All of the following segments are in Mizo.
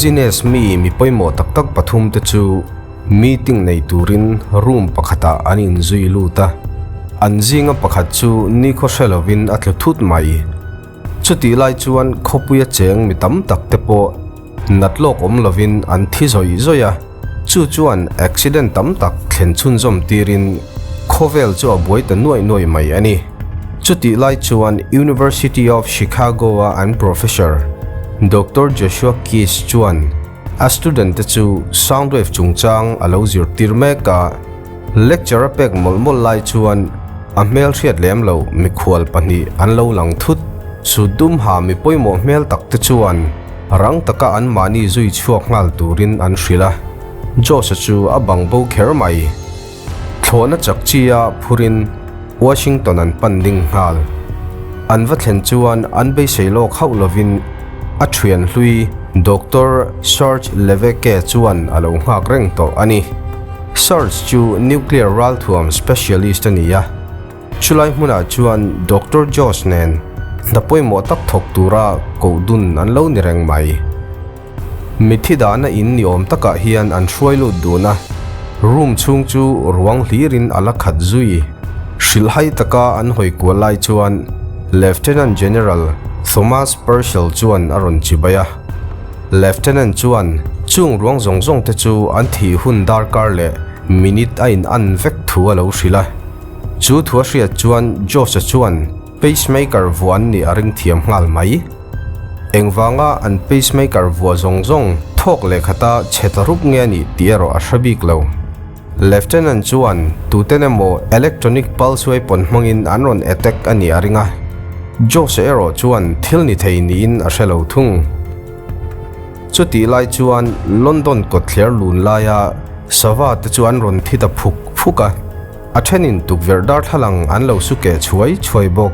Business mi mi pawimawh tak tak pathum te chu meeting nei turin room pakhatah an inzui lut a, an zinga pakhat chu nikhaw hre lovin a tlu thut mai. Chutih lai chuan khawpuia cheng mi tam tak te pawh nat lawk awm lovin an thi zawih zawih a, chu chuan accident tam tak thlen chhunzawm tirin khawvel chu a buai ta nuaih nuaih mai a ni. Chutih lai chuan University of Chicago-a an professor Doctor Joshua Kiss chuan a student te chu sound wave chungchang a lo zirtir mek a, Lecture a pek mawlh mawlh lai chuan a hmel hriat lem lo mikhual pahnih an lo lang thut. Sut dum ha mi pawimawh hmel tak te chuan rang taka an mahni zui chhuak nghal turin an hrilh a, Josh-a chu a bang bo kher mai. Thlawhna chak chi a phurin Washington an pan ding nghal. An va thlen chuan an beisei lawk hauh lovin a thian hlui Doctor Serge Levesque chuan a lo nghak reng tawh a ni. Serge chu nuclear ralthuam specialist a ni a, chulai hmunah chuan Doctor Josh nen hna pawimawh tak thawk tura koh dun an lo ni reng mai. Mitthi dahna in ni awm takah hian an hruai lut dun a, room chhung chu ruang hlirin a la khat zui. Hrilhhai taka an hawi kual lai chuan Lieutenant General Thomas Purcell chuan a rawn chibai a. Lieutenant chuan chung ruang zawng zawng te chu an thih hun darkar leh minute a in an vek thu a lo hrilh a. Chu thu a hriat chuan Josh-a chuan pacemaker vuah an nih a ring thiam nghal mai. Engvanga an pacemaker vuah zawng zawng thawk leh khata chhe ta rup nge a nih tih erawh a hre bik lo. Lieutenant chuan tuten emaw electronic pulse weapon hmangin an rawn attack a nih a ring a, Josh-a erawh chuan thil ni thei niin a hre lo thung. Chutih lai chuan London kawtthler lun laia sava te chu an rawn thi ta phuk phuk a, a thenin tukverh darthlalang an lo su keh chhuai chhuai bawk.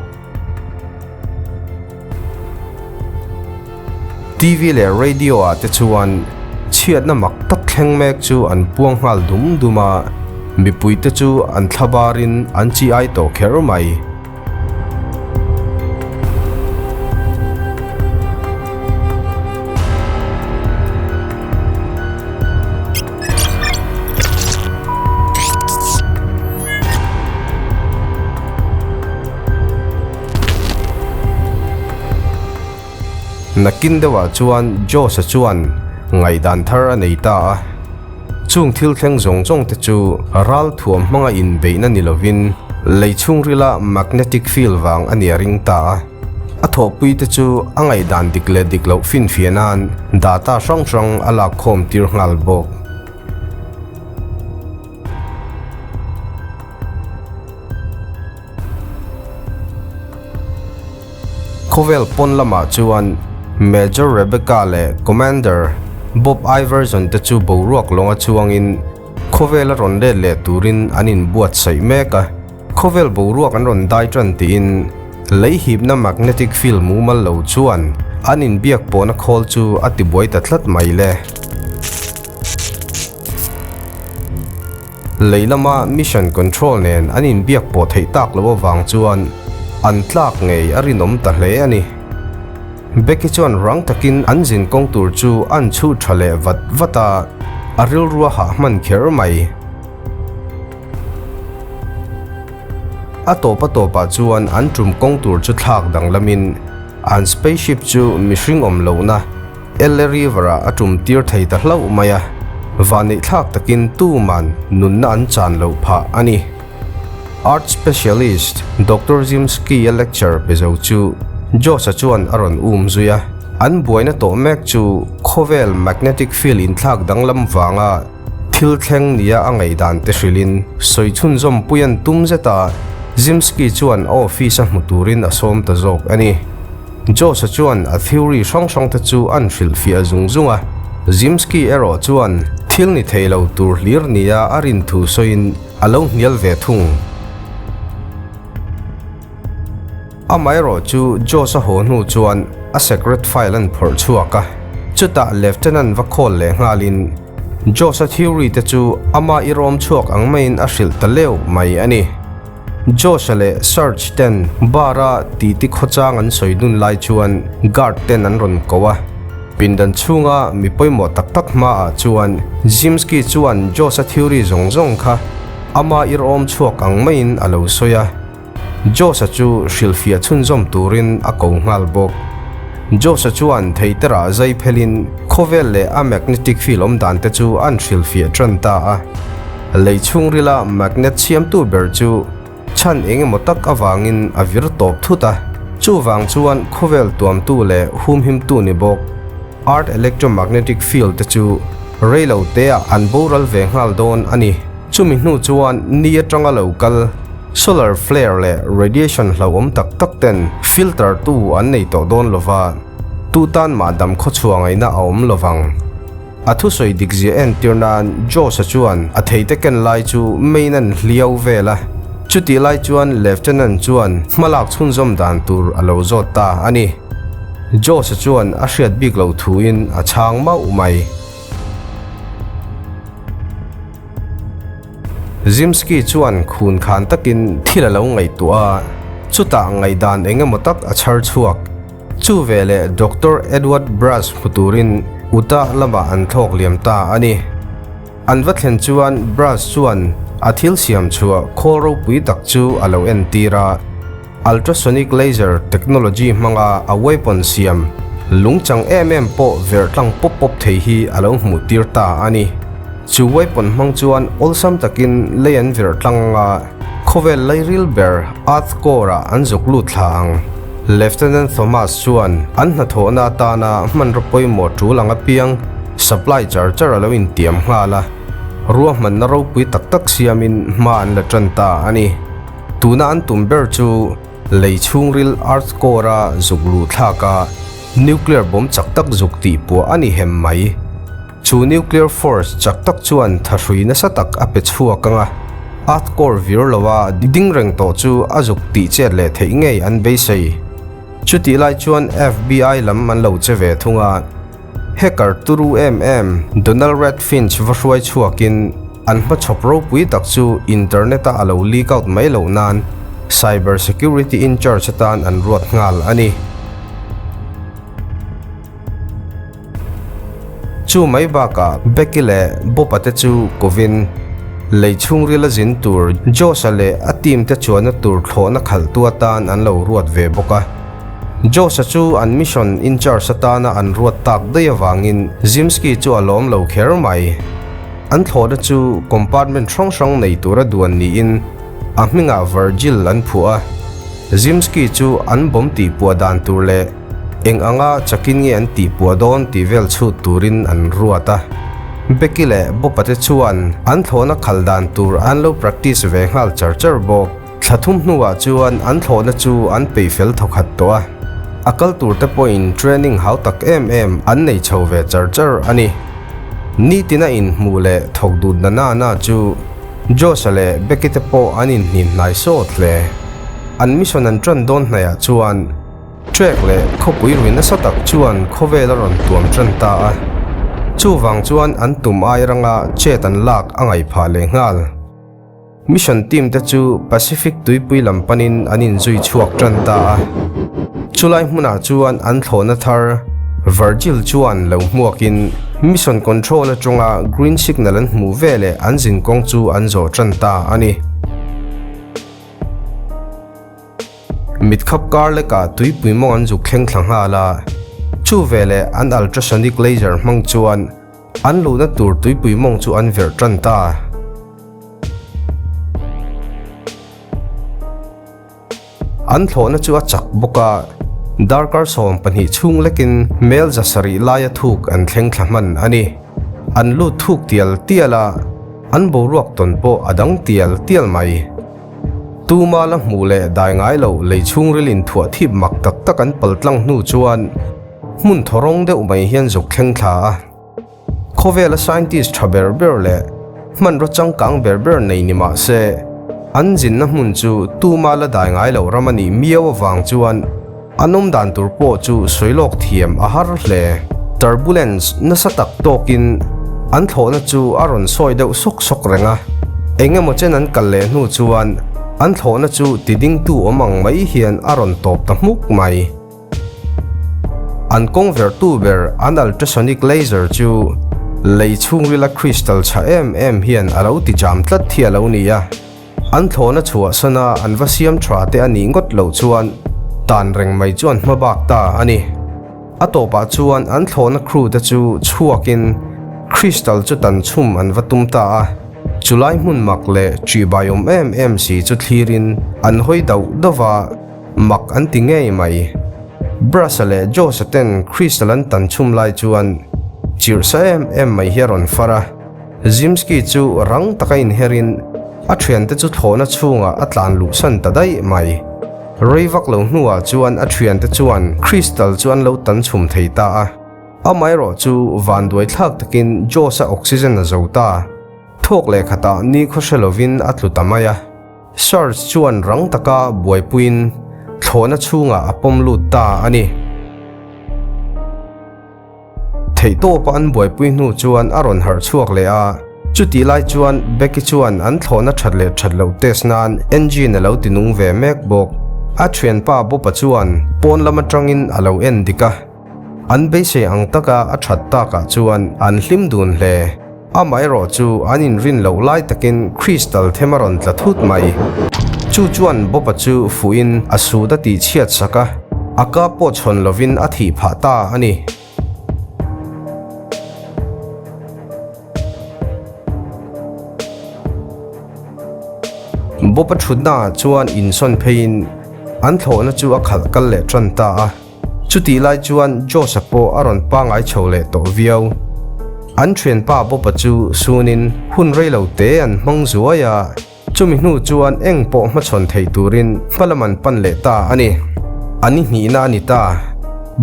TV leh radio ah te chuan chhiatna mak tak thleng mek chu an puang nghal dum dum a, mipui te chu an thla barin an chi ai tawh kher mai. Nakin deuhah chuan Josh-a chuan ngaihdan thar a nei ta a. Chung thil thleng zawng zawng te chu ral thuam hmanga inbeihna ni lovin lei chhungrila magnetic field vang a nia ring ta a. A thawhpui te chu a ngaihdan dik leh dik loh finfiah nan data hrang hrang a lakkhawm tir nghal bawk. Khawvel pawn lamah chuan Major Rebecca leh Commander Bob Iverson te chu boruak lawnga chuangin khawvela rawn let leh turin an inbuatsaih mek a. Khawvel boruak an rawn dai tan tiin lei hipna magnetic field mumal lo chuan an inbiak pawhna khawl chu a tibuai ta tlat mai le. Lei lama mission control nen an inbiak pawh theih tak loh avang chuan an tlak ngei a rinawm ta hle a ni. Becky chuan rang takin an zin kawng tur chu an chhuh tha leh vat vat a, a rilru a hah hman kher mai. A tawp a tawpah chuan an tum kawng tur chu thlak danglamin an spaceship chu mihring awm lohna Elle River-ah a tum tir thei ta hlauh mai a, vanneihthlak takin tuman nunna an chan loh phah a ni. Art specialist Doctor Zimsky-a lecture pe zo chu Josh-a chuan a rawn um zui a, an buaina tawh mek chu khawvel magnetic field inthlak danglam vanga thil thleng nia a ngaihdan te hrilhin sawi chhunzawm pui an tum zet a, Zimsky chuan a office-a hmu turin a sawm ta zawk a ni. Josh-a chuan a theory hrang hrang te chu an hrilhfiah zung zung a, Zimsky erawh chuan thil ni thei lo tur hlir nia a rin thu sawiin a lo hnial ve thung. Amaherawh chu Josh-a haw hnu chuan a secret file an phawrh chhuak a, chutah Lieutenant va call leh nghalin Josh-a theory te chu ama irawm chhuak ang maiin a hrilh ta leuh mai a ni. Josh-a leh Serge ten bar-a titi khawchang an sawi dun lai chuan guard ten an rawn ko a. Pindan chhunga mi pawimawh tak tak hmaah chuan Zimsky chuan Josh-a theory zawng zawng kha ama irawm chhuak ang maiin a lo sawi a. Josh-a chu hrilhfiah chhunzawm turin a ko nghal bawk. Josh-a chuan theiterah zai phelin khawvel leh a magnetic field awm dan te chu an hrilhfiah tan ta a. Lei chhungrila magnet siamtu ber chu chhan eng emaw tak avangin a vir tawp thut a, chuvang chuan khawvel tuamtu leh humhimtu ni bawk Earth electromagnetic field te chu reilo teah an boral ve nghal dawn a ni. Chumi hnu chuan ni atanga lo kal solar flare leh radiation hlauhawm tak tak ten filter tu an nei tawh dawn lova, tu tan mah dam khawchhuah ngaihna a awm lovang. A thusawi dikzia entir nan Josh-a chuan a theite ken lai chu main an hliau vel a, chutih lai chuan Lieutenant chuan hmalak chhunzawm dan tur a lo zawt ta a ni. Josh-a chuan a hriat bik loh thuin a chhang mauh mai. Zimsky chuan khun khan takin thil a lo ngaihtuah a, chutah ngaihdan eng emaw tak a chhar chhuak. Chu veleh Doctor Edward Brass hmu turin Utah lamah an thlawk liam ta a ni. An va thlen chuan Brass chuan a thil siam chhuah khawl ropui tak chu a lo entir a. Ultrasonic laser technology hmanga a weapon siam lungchang em em pawh verh tlang pawp pawp thei hi a lo hmuh tir ta a ni. Chu weapon hmang chuan awlsam takin lei an verh tlang anga khawvel lairil ber Earth core-ah an zuk lut thla ang. Lieutenant Thomas chuan an hnathawhna atana hmanraw pawimawh tul ang apiang supply char char a lo intiam nghal a, ruahmanna ropui tak tak siamin hma an la tan ta a ni. Tuna an tum ber chu lei chhungril Earth core-a zuk luh thlaka nuclear bomb chak tak zuk tih puah a ni hem mai. Chu nuclear force chak tak chuan thahrui nasa tak a pe chhuak ang a, Earth core vir loa ding reng tawh chu a zuk tih chet leh theih ngei an beisei. Chutih lai chuan FBI lam an lo che ve thung a, hacker turu em em Donald Red Finch va hruai chhuakin an hmachhawp ropui tak chu internet-a a lo leak out mai loh nan cyber security in charge atan an ruat nghal a ni. Chu mai bakah Becky leh Bob-a te chu kovin lei chhungril a zin tur Josh-a leh a team te chuanna tur thlawhna khalhtu atan an lo ruat ve bawk a. Josh-a chu an mission in charge atana an ruat tak daih avangin Zimsky chu a lawm lo kher mai. An thlawhna chu compartment hrang hrang nei tura duan niin a hmingah Virgil an phuah a. Zimsky chu an bomb tihpuah dan tur leh Eng anga chakin nge an tihpuah dawn tih vel chhut turin an ruat a. Becky leh Bob-a te chuan an thlawhna khal dan tur an lo practice ve nghal char char bawk. Thla thum hnuah chuan an thlawhna chu an peih fel thawkhat tawh a. A kal tur te pawhin training hau tak em em an nei chho ve char char a ni. Nitin a inhmuh leh thawk dut na na na chu Josh-a leh Becky te pawh an inhnim hnai sawt hle. An mission an tan dawn hnaihah chuan Trek leh khawpui rui nasa tak chuan khawvel a rawn tuam tan ta a, chuvang chuan an tum ai ranga chet an lak a ngaih phah leh nghal. Mission team te chu Pacific tuipui lam panin an inzui chhuak tan ta a, chulai hmunah chuan an thlawhna thar Virgil chuan lo hmuakin mission control atanga green signal an hmuh veleh an zinkawng chu an zawh tan ta a ni. Mitkhap kar lekah tuipui mawng an zuk thleng thla nghal a, chu veleh an ultrasonic laser hmang chuan an luhna tur tuipui mawng chu an verh tan ta. An thlawhna chu a chak bawk a, darkar 12 chhung lekin mel 700 laia thuk an thleng thla hman a ni. An lut thuk tial tial a, an boruak tawn pawh a dang tial tial mai. Tuma la hmuh leh dai ngai loh lei chhungril inthuah thip mak tak tak an pal tlang hnu chuan hmun thaw rawng deuh mai hian zuk thleng thla a. Khawvela scientist tha ber ber leh hmanraw changkang ber ber nei ni mah se, an zinna hmun chu tuma la dai ngai loh ram a nih miau avang chuan An awm dan tur pawh chu sawi lawk thiam a har hle. Turbulence nasa tak tawkin an thlawhna chu a rawn sawi deuh sawk sawk reng a. Eng emaw chen an kal leh hnu chuan an thlawhna chu ti dingtu awm ang mai hian a rawn tawp ta hmuk mai. An kawng verhtu ber an ultrasonic laser chu lei chhungrila crystal chhah em em hian a lo ti jam tlat hi a lo ni a. An thlawhna chhuahsan a an va siam tha te a nih ngawt loh chuan tan reng mai chu an hma bak ta a ni. A tawpah chuan an thlawhna crew te chu chhuakin crystal chu tan chhum an va tum ta a. Chulai hmun mak leh ṭihbaiawm em em si chu thlirin an hawi dauh dauh a, mak an ti ngei mai. Brush-a leh Josh-a ten Crystal an tan chhum lai chuan chirh sa em em mai hi a rawn far a. Zimsky chu rang taka inherin a thiante chu thlawhna chhungah a tlan luhsan ta daih mai. Rei vak lo hnuah chuan a thiante chuan Crystal chu an lo tan chhum thei ta a. Amaherawh chu vanduai thlak takin Josh-a oxygen a zo ta. Thawk leh khatah nikhaw hre lovin a tlu ta mai a. Search chuan rang taka buaipuiin thlawhna chhungah a pawm lut ta a ni. Theihtawpa an buaipui hnu chuan a rawn harh chhuak leh a, chutih lai chuan Becky chuan an thlawhna that leh that loh test nan engine a lo ti nung ve mek bawk. A thianpa Bob-a chuan pawn lam atangin a lo en dik a. An beisei ang taka a that takah chuan an hlim dun hle. Amaherawh chu an inrin loh lai takin Crystal them a rawn tla thut mai. Chu chuan Bob-a chu fuhin a sut a tihchhiat sak a, a ka pawh chhawn lovin a thih phah ta a ni. Bob-a thutnaah chuan insawn pheiin an thlawhna chu a khalh kal leh tan ta a. Chutih lai chuan Josh-a pawh a rawn pangai chho leh tawh viau. An thianpa Bob-a chu sunin hun rei lo te an hmang zuai a, chumi hnu chuan eng pawh hmachhawn thei turin hma lam an pan leh ta a ni. A ni hnihna a ni ta.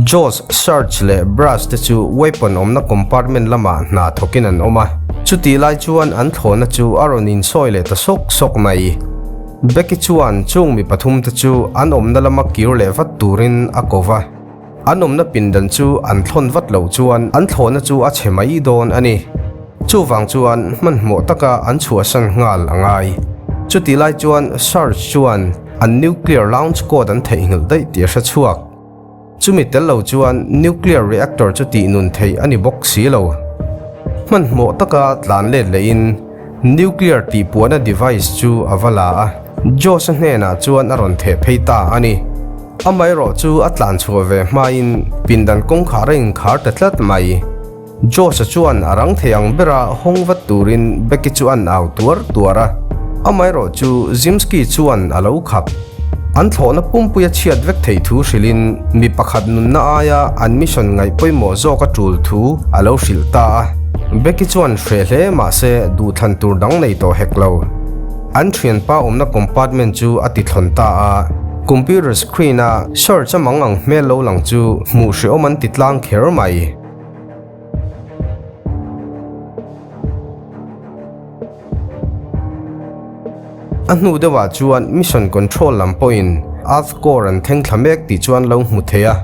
Josh, Serge leh Brass te chu weapon awmna compartment lamah hna thawkin an awm a, chutih lai chuan an thlawhna chu a rawn insawi leh ta sawk sawk mai. Becky chuan chung mi pathumte chu an awmna lama kir leh vat turin a ko va. An awmna pindan chu an thlawn vat loh chuan an thlawhna chu a chhe mai dawn a ni. Chuvang chuan hmanhmawh taka an chhuahsan nghal a ngai. Chutih lai chuan Serge chuan an nuclear launch code an theihnghilh daih tih a hre chhuak. Chumi tel lo chuan nuclear reactor chu tih nun theih a ni bawk si lo. Hmanhmawh taka tlan let lehin nuclear tihpuahna device chu a va la a, Josh-a hnenah chuan a rawn theh phei ta a ni. Amaherawh chu a tlan chhuah ve hmain pindan kawngkhar a inkhar ta tlat mai. Josh-a chuan a rang thei ang bera hawng vat turin Becky chu an au tuar tuar a, amaherawh chu Zimsky chuan a lo khap. An thlawhna pumpui a chhiat vek theih thu hrilhin mi pakhat nunna aia an mission ngaih pawimawh zawk a tul thu a lo hrilh ta a. Becky chuan hreh hle mahse duhthlan tur dang nei tawh hek lo. An thianpa awmna compartment chu a ti thlawn ta a, computer screen-a search a mang ang hmel lo lang chu hmuh hrehawm an ti tlang kher mai. A hnu deuhah chuan Mission Control lam pawhin Earth Core an thleng thla mek tih chu an lo hmu thei a,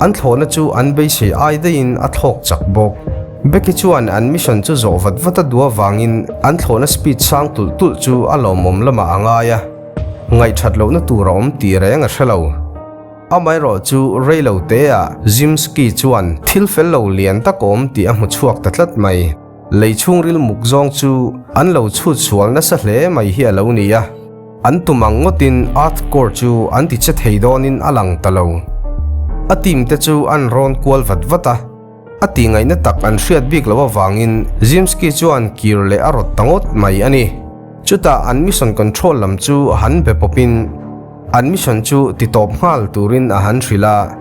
an thlawhna chu an beisei ai daihin a thlawk chak bawk. Becky chuan an mission chu zawh vat vat a duh avangin an thlawhna speed sang tulh tulh chu a lawmawm lamah a ngai a, ngaihthat lohna tur a awm tih reng a hre lo. Amaherawh chu rei lo teah Zimsky chuan thil fel lo lian tak awm tih a hmu chhuak ta tlat mai. Lei chhungril muk zawng chu an lo chhut sual nasa hle mai hi a lo ni a, an tum ang ngawtin Earth Core chu an ti che thei dawnin a lang ta lo. A team te chu an rawn kual vat vat a, a tihngaihna tak an hriat bik loh avangin Zimsky chuan kir leh a rawt ta ngawt mai a ni. Chutah an mission control lam chu han be pawpin, An mission chu ti tawp nghal turin a han hrilh a,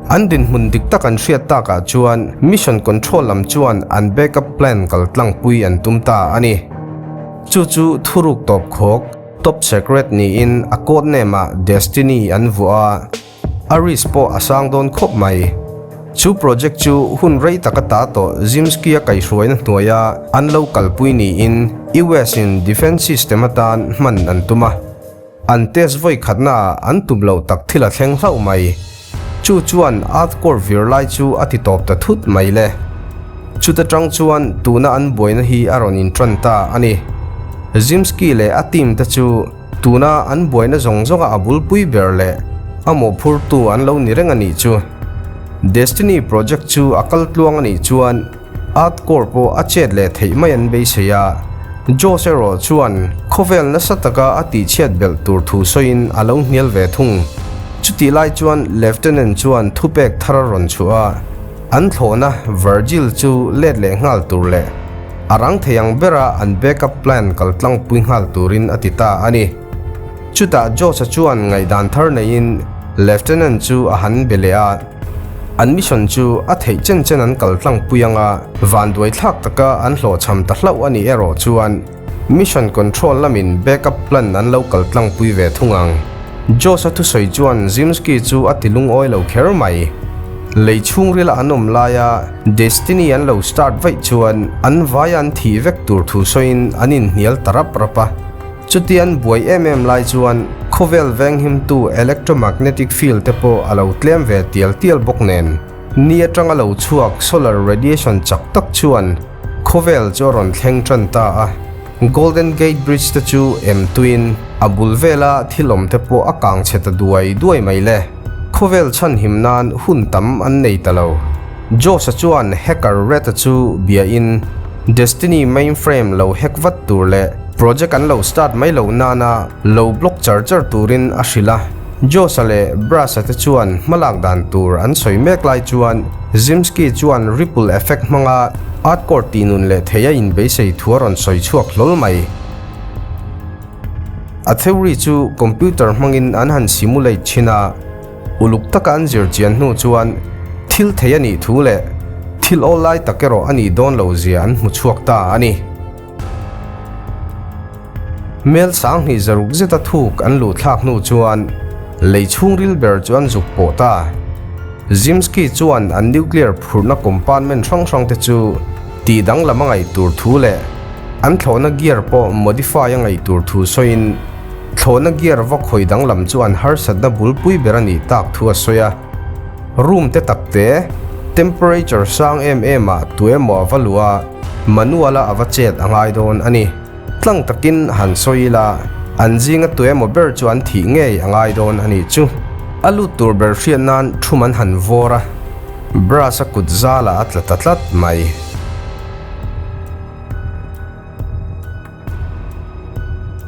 an dinhmun dik tak an hriat takah chuan mission control lam chuan an backup plan kal tlangpui an tum ta a ni. Chu chu thuruk tawp khawk, top secret niin a code name ah Destiny an vuah a, a risk pawh a sang dawn khawp mai. Chu project chu hun rei taka ta tawh Zimsky-a kaihhruaina hnuaia an lo kalpui niin US in defence system atan hman an tum a. An test vawi khatna ah an tum loh tak thil a thleng hlauh mai. Chu chuan Earth core vir lai chu a ti tawp ta thut mai le. Chuta tang chuan tuna an buaina hi a rawn intran ta a ni. Zimsky leh a team te chu tuna an buaina zawng zawnga a bulpui ber leh a mawhphurtu an lo ni reng a nih chu. Destiny Project chu a kal tluang a nih chuan Earth Core pawh a chet leh theih mai an beisei a, Josh erawh chuan khawvel nasa taka a tihchhiat belh tur thu sawiin a lo hnial ve thung. Chutih lai chuan Lieutenant chuan thupek thar a rawn chhuah a, an thlawhna Virgil chu let leh nghal tur leh a rang thei ang bera an backup plan kal tlangpui nghal turin a ti ta a ni. Chutah Josh-a chuan ngaihdan thar neiin Lieutenant chu a han be leh a, an mission chu a theih chen chen an kal tlangpui anga vanduai thlak taka an hlawhchham ta hlauh a nih erawh chuan mission control lamin backup plan an lo kal tlangpui ve thung ang. Josh-a thusawi chuan Zimsky chu a ti lungawi lo kher mai. Lei chhungrila an awm laia Destiny an lo start vaih chuan an vaia an thih vek tur thu sawiin an inhnial ta rap rap a. Chuti an buai em em lai chuan khawvel venghimtu electromagnetic field te pawh a lo tlem ve tial tial bawk nen, ni atanga lo chhuak solar radiation chak tak chuan khawvel chu a rawn thleng tan ta a. Golden Gate Bridge te chu em tuin a bul vela thil awm te pawh a kang chhe ta duai duai mai le. Khawvel chhanhim nan hun tam an nei ta lo. Josh-a chuan hacker Red-a chu bia in Destiny mainframe lo hack vat tur leh project an lo start mai loh nana lo block char char turin a hrilh a. Josh-a leh Brass-a te chuan hmalak dan tur an sawi mek lai chuan Zimsky chuan ripple effect hmanga Earth-core tihnun leh thei a inbeisei thu a rawn sawi chhuak hlawl mai. A theory chu computer hmangin an han simulate thin a, uluk taka an zir chian hnu chuan thil thei a nih thu leh thil awl lai tak erawh a nih dawn lo zia an hmu chhuak ta a ni. Mel sanghnih zaruk zeta thuk an luh thlak hnu chuan lei chhungril ber chu an zuk pawh ta. Zimsky chuan an nuclear phurhna compartment hrang hrang te chu tih danglam a ngaih tur thu leh An thlawhna gear pawh modify a ngaih tur thu sawiin, thlawhna gear va khawi danglam chu an harsatna bulpui ber a nih tak thu a sawi a. Room te tak te, temperature sang em em ah tu emaw a va luh a, manual a a va chet a ngai dawn a ni. Tlang takin han sawi ila, an zinga tu emaw ber chu an thih ngei a ngai dawn a nih chu. A lut tur ber hriat nan thum an han vawr a, brass a kut zalah a tla ta tlat mai.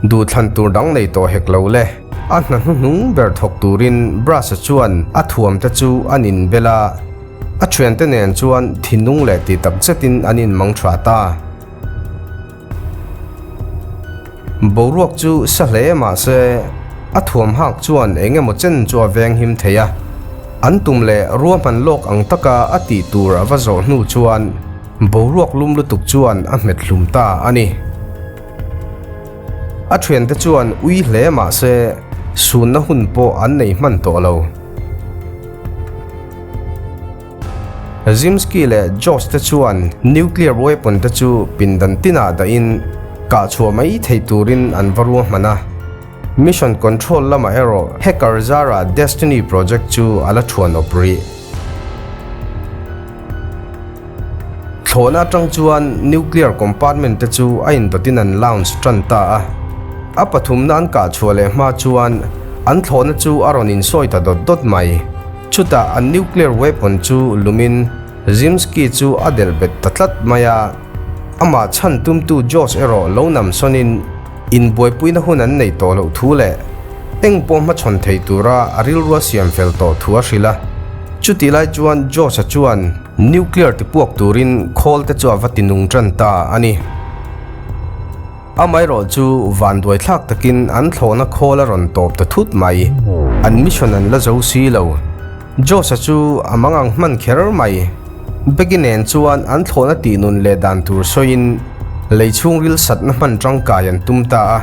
Duhthlan tur dang nei tawh hek lo le. A hna hnuhnung ber thawk turin Brass-a chuan a thuam te chu an inbel a, a thiante nen chuan thinlung leh ti tak zetin an inmang tha ta. Boruak chu sa hle mah se, a thuam hak chuan eng emaw chen chu a venghim thei a. An tum leh ruahman lawk ang taka a tih tur a va zawh hnu chuan, Boruak lum lutuk chuan a hmet hlum ta a ni. A thiante chuan ui hle mah se sunna hun pawh an nei hman tawh lo. Zimsky leh Josh te chuan nuclear weapon te chu pindan tinah dahin kah chhuah mai thei turin an va ruahman a. Mission Control lamah erawh hacker zarah Destiny Project chu a la thuan awp rih. Thlawhna atang chuan nuclear compartment te chu a indawtin an launch tan ta a. A pathumna an kah chhuah leh hma chuan an thlawhna chu a rawn insawi ta dawt dawt mai. Chutah an nuclear weapon chu lumin Zimsky chu a delh bet ta tlat mai a. Amah chhan tumtu Josh erawh lo namsawnin inbuaipuina hun an neih tawh loh thu leh eng pawh hmachhawn thei tura a rilrua siam fel tawh thu a hrilh a. Chutih lai chuan Josh-a chuan nuclear tipuak turin khawl te chu a va tinung tan ta a ni. Amaherawh chu vanduai thlak takin an thlawhna khawl a rawn tawp ta thut mai. An mission an la zo si lo. Josh-a chu a mangang hman kher mai. Becky nen chuan an thlawhna tihnun leh dan tur sawiin lei chhungril satna hman tangkai an tum ta a.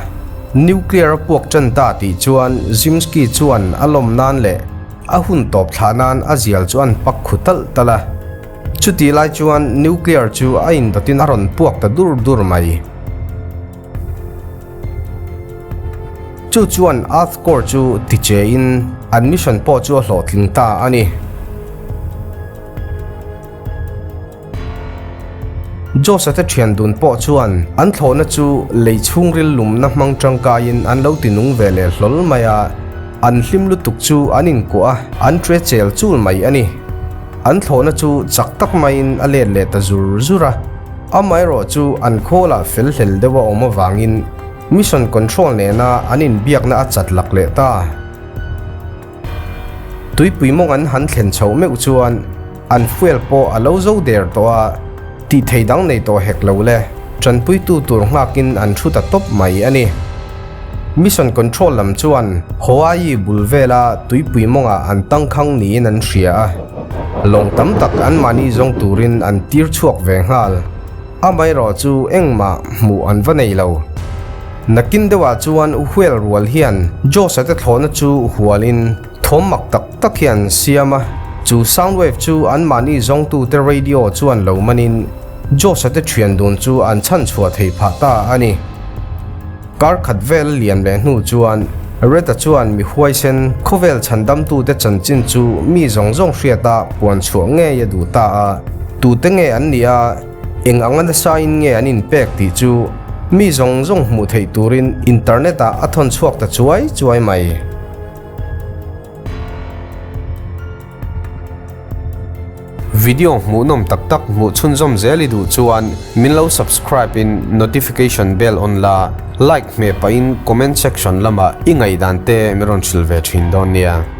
Nuclear a puak tan ta tih chuan Zimsky chuan a lawm nan leh A hun tawp thlah nan a zial chu an pak khu talh talh a. Chutih lai chuan nuclear chu a indawtin a rawn puak ta dur dur mai. Chu chuan Earth Core chu ti che in an mission pawh chu a hlawhtling ta a ni. Josh-a te thian dun pawh chuan an thlawhna chu lei chhungril lumna hmang tangkaiin an lo ti nung ve leh hlawl mai a, an hlim lutuk chu an inkuah a, an tre chel chul mai a ni. An thlawhna chu chak tak maiin a let leh ta zur zur a. Amaherawhchu an khawlah fel hlel deuh a awm avangin Mission Control nena an inbiakna a chat lak leh ta. Tuipui mawng an han thlen chhoh meuh chuan an fuel pawh a lo zo der tawh a, tih thei dang nei tawh hek lo le, tanpuitu tur nghakin an thu ta tawp mai a ni. Mission Control lam chuan Hawaii bul vela tuipui mawngah an tangkhang niin an hria a, lawng tam tak anmahni zawng turin an tir chhuak ve nghal. Amaherawh chu engmah hmuh an va nei lo. Nakin deuhah chuan Whale rual hian Josh-a te thlawhna chu hualin thawm mak tak tak hian siam a, chu sound wave chu anmahni zawngtute radio chuan lo manin Josh-a te thian dun chu an chhan chhuah theih phah ta a ni. Kar khat vel a lian leh hnu chuan Retta chuan mi huaisen khawvel chhandamtute chanchin chu mi zawng zawng hriata puan chhuah ngei a duh ta a, tute nge an nih a, Eng anga nasain nge an inpek tih chu mi zawng zawng hmuh theih turin internet ah a thawn chhuak ta chuai chuai mai. Video hmuhnawm tak tak hmuh chhunzawm zel i duh chuan min lo subscribe in notification bell on la, like hmeh pahin comment section lamah i ngaihdan te min rawn hrilh ve thin dawn nia.